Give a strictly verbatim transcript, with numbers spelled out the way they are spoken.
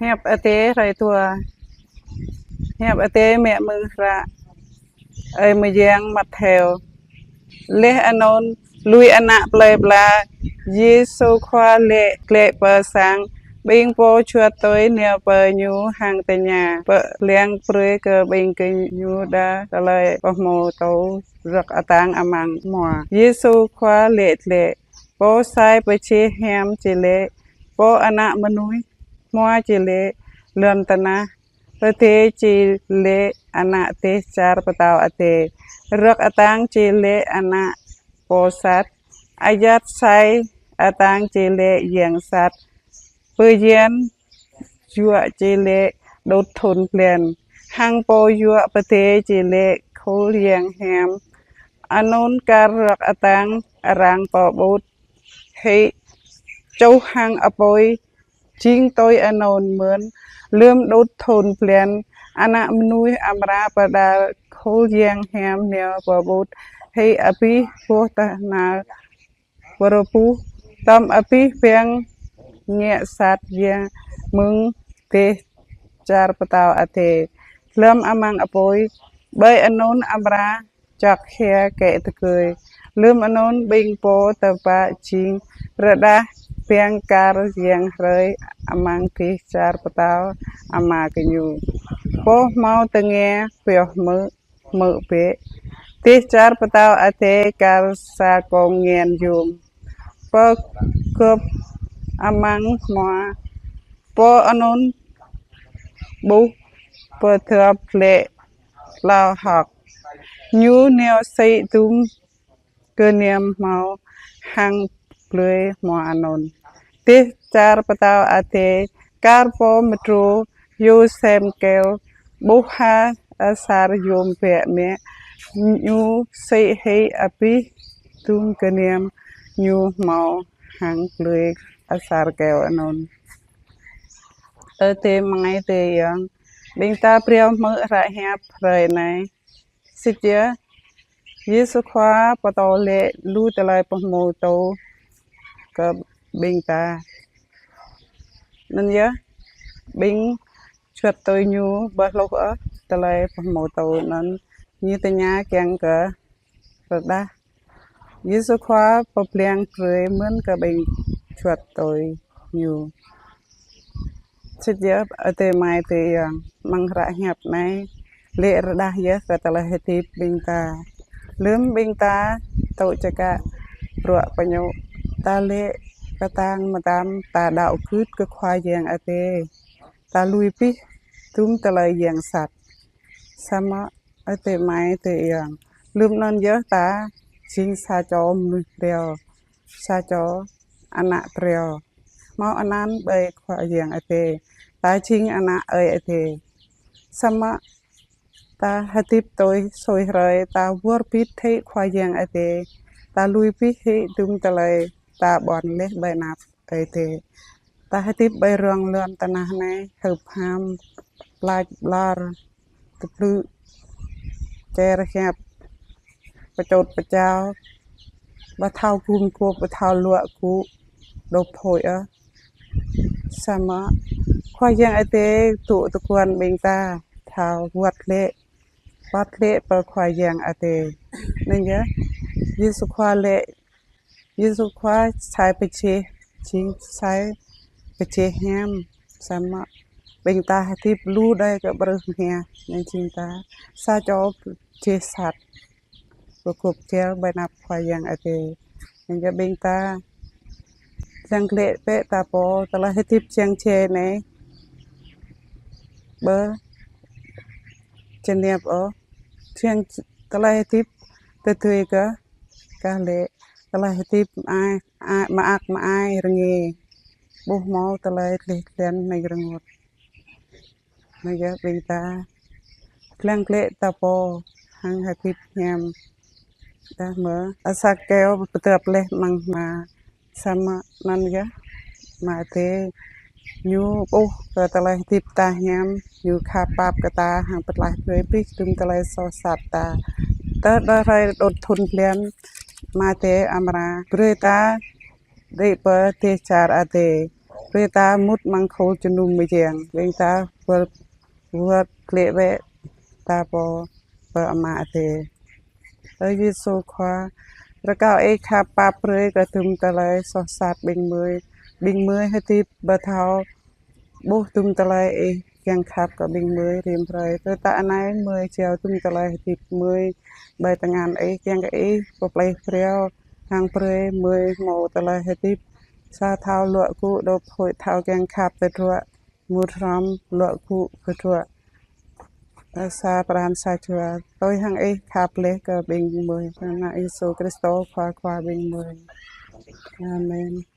Hiăp Adai hrơi dua. Hiăp Adai mă mơ̆ng hră Ơi Mơyang Mattheo. Laih anŭn lui ană plơi pla, Yêsu Khua laĭ glaĭ pơ sang, ƀing pô juăt tui nao pơ Ñu hăng tơña, pơblang brơi kơ ƀing gơñu đa tơlơi pơhmutu rơ̆k atăng amăng hmua. Yêsu Khua laĭ glaĭ: Pô sai pơjeh hiam či laĭ: Pô Ană Mơnuih hmua či laĭ lŏn tơnah, pơdai či laĭ ană dêh čar Pơtao Adai, rơ̆k atăng či laĭ ană pô sat, ayăt sai atăng či laĭ yang sat, pơyan juă či laĭ đŭt thŭn blan, hăng pô juă pơdai či laĭ khul yang hiam. Anŭn kar rơ̆k atăng arăng pơƀut hĭ čuh hăng apui, jing tui anŭn mơ̆n. Lơ̆m đŭt thŭn blan, Ană Mơnuih amra pơđar khul yang hiam nao pơƀut hĭ abih boh tơhnal pơrơbuh, tơm abih bang ngă sat yang mơ̆ng dêh čar Pơtao Adai, lơ̆m amăng apui. Ƀơi anŭn amra čŏk hia kĕ tơgơi. Lơ̆m anŭn ƀing pô tơpă jing rơđah bang kar yang hrơi amăng dêh čar pơtao Ama gơñu. Pô hmâo tơngia pioh hmư̆, hmư̆ bĕ. Dêh čar Pơtao Adai kar sa kông ngăn yôm pơgop amăng hmua. Pô anŭn ƀuh pơdŏp glaĭ hlâo hơ̆k, ñu nao sĭ dŭm gơnam hmâo hăng blơi hmua anŭn. Dêh čar Pơtao Adai kar pô mơdrô yua sem keo, ƀuh ha asar yôm bĕ mĕ, ñu sĭ hĭ abih dŭm gơnam ñu hmâo hăng blơi asar keo anŭn. Ơ adơi amai adơi ayŏng, ƀing ta phrâo hmư̆ hră hiăp hrơi anai. Sĭt yơh, Yêsu Khua pơtô laĭ lu tơlơi pơhmutu kơ ƀing ta. Anŭn yơh, ƀing juăt tui Ñu ƀu hluh ôh tơlơi pơhmutu anŭn, ñu tơña kiăng kơ rơđah. Yêsu Khua pơblang brơi mơ̆n kơ ƀing juăt tui Ñu. Sĭt yơh, ơ adơi amai adơi ayŏng, amăng hră hiăp anai laĭ rơđah yơh kơ tơlơi hơdip ƀing ta. Lơ̆m ƀing ta tŭ čơkă bruă pơñŭ, ta laĭ kơtang mơtam, ta đaŏ gưt kơ Khua Yang Adai, ta lui abih dŭm tơlơi yang sat. Samơ̆ ơ adơi amai adơi ayŏng, lơ̆m anŭn yơh ta jing sa čô mơnuih phrâo, sa čô ană phrâo, hmâo anăn ƀơi Khua Yang Adai, ta jing ană Ơi Adai. Samơ̆ ta hơdip tui sui hrơi, ta wơr bĭt hĭ Khua Yang Adai, ta lui abih hĭ dŭm tơlơi ta ƀuăn laih ƀơi anăp Ơi Adai. Ta hơdip ƀơi rŏng lŏn tơnah anai, hơ̆p ham, plač ƀlŏr, tơplư, čer hiăp, pơčôt pơčao, ƀu thâo gum gôp, ƀu thâo luă gŭ, dŏ phôi ôh. Samơ̆ Khua Yang Adai dŏ tơguan ƀing ta thâo wơ̆t glaĭ, wơ̆t glaĭ pơ Khua Yang Adai. Anŭn yơh, Yêsu Khua laĭ, Yêsu Khua sai pơjeh, jing sai pơjeh hiam. Samơ̆ ƀing ta hơdip lu đơi kơ ƀrưh mơhiăh, anŭn jing ta sa čô pơjeh sat, pơgop gel ƀơi anăp Khua Yang Adai. Anŭn yơh ƀing ta lăng glaĭ bĕ ta pô, tơlơi hơdip jang jai anai ƀu čơnap ôh. Jing tơlơi hơdip tơdơi kơ kah laĭ tơlơi hơdip mơak, mơak mơai rơngiă, ƀu hmâo tơlơi gleh glan anai rơngot. Anŭn yơh ƀing ta lăng glaĭ ta pô hăng hơdip hiam. Dah mơ̆ asar keo pơdŏp laih amăng hmua. Samơ̆ anŭn yơh, Ama Adai Ñu ƀuh kơ tơlơi hơdip ta hiam, Ñu khăp pap kơ ta hăng pơtlaih brơi abih dŭm tơlơi soh sat ta. Tơdah hrơi đŭt thŭn blan, Ama Adai amra brơi ta đĭ pơ dêh čar adai. Brơi ta mŭt amăng khul jơnum mơyang, ƀing ta wơ̆t, wơ̆t glĕ wĕ ta pô pơ Ama Adai. Ơ Yêsu Khua, rơkâo Ih khăp pap brơi kơ dum tơlơi soh sat ƀing gơmơi. Ƀing gơmơi hơdip pơthâo ƀuh dum tơlơi Ih kiăng khăp kơ ƀing gơmơi rĭm hrơi. Tơdah anai gơmơi jao dum tơlơi hơdip gơmơi ƀơi tơngan Ih, kiăng kơ Ih pơplih phrâo hăng brơi gơmơi hmâo tơlơi hơdip sa thâo luă gŭ đôč, huĭ thâo kiăng khăp tơdruă, mŭt hrŏm luă gŭ tơdruă, sa pran sa jua. Tui hăng Ih khăp laih kơ ƀing gơmơi. Anăn Yêsu Krist Khua Khua ƀing gơmơi. Amen.